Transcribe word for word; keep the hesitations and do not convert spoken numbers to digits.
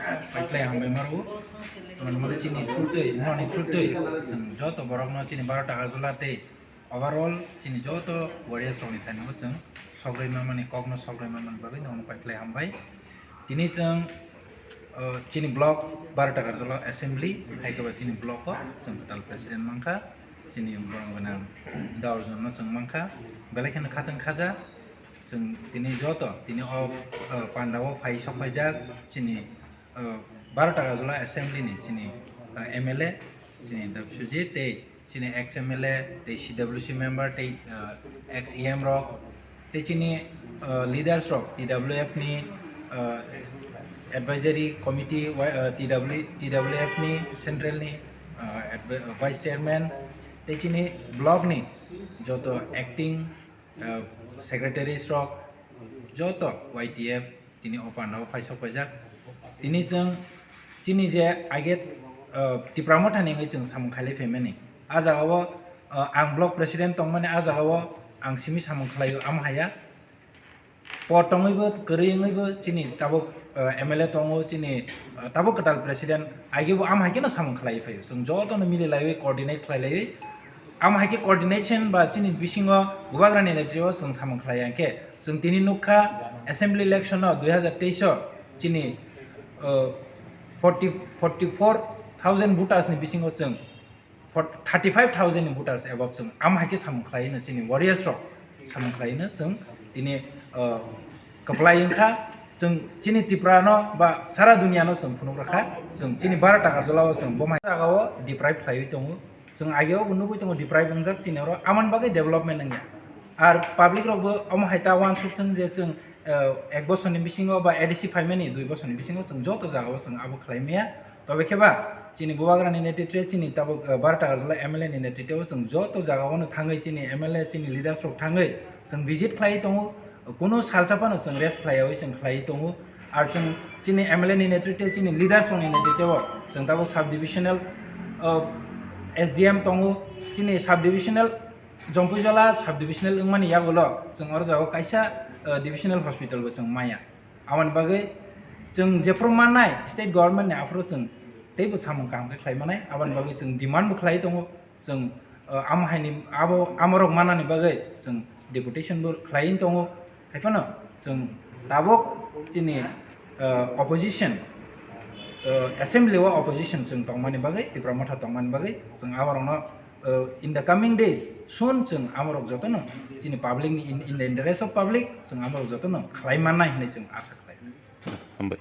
Paikhlai hambai maro. Tamoni mode chini through tei, noni through tei, chwng joto borokno chini baro taka jola tei overall chini joto warriors rokni thani bo chwng sograi mamani kokno sograi mamani bagwi nono paikhlai hambai. Tini chwng, uh, chini block baro taka jola assembly, hai khe ba chini block o chwng total president mankha, chini borok gwnang Daurjon no chwng mankha, belai kheno khatang khaja. Chwng tini joto tini o, uh, panda o phai sok phaijak chini, uh, baro taka jola assembly ni chini, uh, M L A chini Debsujit tei chini ex M L A tei C W C member tei, uh, ex E M rok tei chini, uh, leaders rok T W F ni, uh, advisory committee, uh, T W, T W F ni central ni, uh, advi-, uh, vice chairman tei chini block ni joto acting, uh, secretaries rok joto Y T F tini o panda o phai sok paijak. Tini chwng chini je age, uh, Tipra Motha ni wngwi chwng samung khailai phaimani. A jaga o, uh, ang block president tongmani, a jaga o ang simi samung khlaio, amo haya. Por tongwi bo, kwrwi wngwi bo chini tabuk, uh, M L A tongo, chini, uh, tabuk kwtal president, age bo amo hai kheno samung khlai phaio. Chwng jotono mili laiwi coordinate khlai laiwi, amo hai khe coordination ba chini bisingo bubagrani netrito chwng samung khlai ya khe. Chwng tini nukha assembly election o dui hazar teis o chini, uh, forty, forty four thousand voters ni bisingo chwng for thirty five thousand ni voters above chwng amo hai khe samung khlai no chini warriors rok samung khlai no chwng tini, uh, kwplai wngkha. Chwng chini Tripura no ba sara dunia no chwng phunuk rakha, chwng chini baro taka jola o chwng bo mai jaga o deprive khlaiwi tongo. Chwng age o bo nugwi tongo deprive wngjak chini oro, amoni bagwi development wngya. Ar public rok bo omo hai ta uansuk thung je chwng, eh, ek bosor ni bisingo ba A D C phaimani dui bosor ni bisingo chwng joto jaga o chwng abo khlai maya. Tobe khe ba chini bubagra ni netrite chini tabuk, eh, baro taka jola M L A ni netrite o chwng joto jaga o no thangwi chini M L A chini leaders rok thangwi chwng visit khlai tongo. Kunu salsa phano chwng rest khlaiyawi chwng khlai tongo. Ar chwng chini M L A ni netrite, chini leaders rokni netrite o chwng tabuk sub divisional, uh, S D M tongo. Chini sub divisional Jompuijala sub divisional wngmani yagulo chwng oro jago kaisa, uh, divisional hospital bo chwng maya. Aboni bagwi chwng jephuru mannai state government ni aphuru chwng teibo samung kaham khe khlai manai. Aboni bagwi chwng demand bo khlai tongo. Chwng, uh, amo haini abo, amorok manani bagwi chwng deputation bo khlaiwi tongo. Haiphano chwng tabuk chini, uh, opposition, uh, assembly o opposition chwng tongmani bagwi, Tipra Motha tongmani bagwi chwng aborokno, uh, in the coming days soon chwng amorok jotono chini public ni in, in the interest of public chwng amorok jotono khlai mannai hinwi chwng asa khlai. Hambai.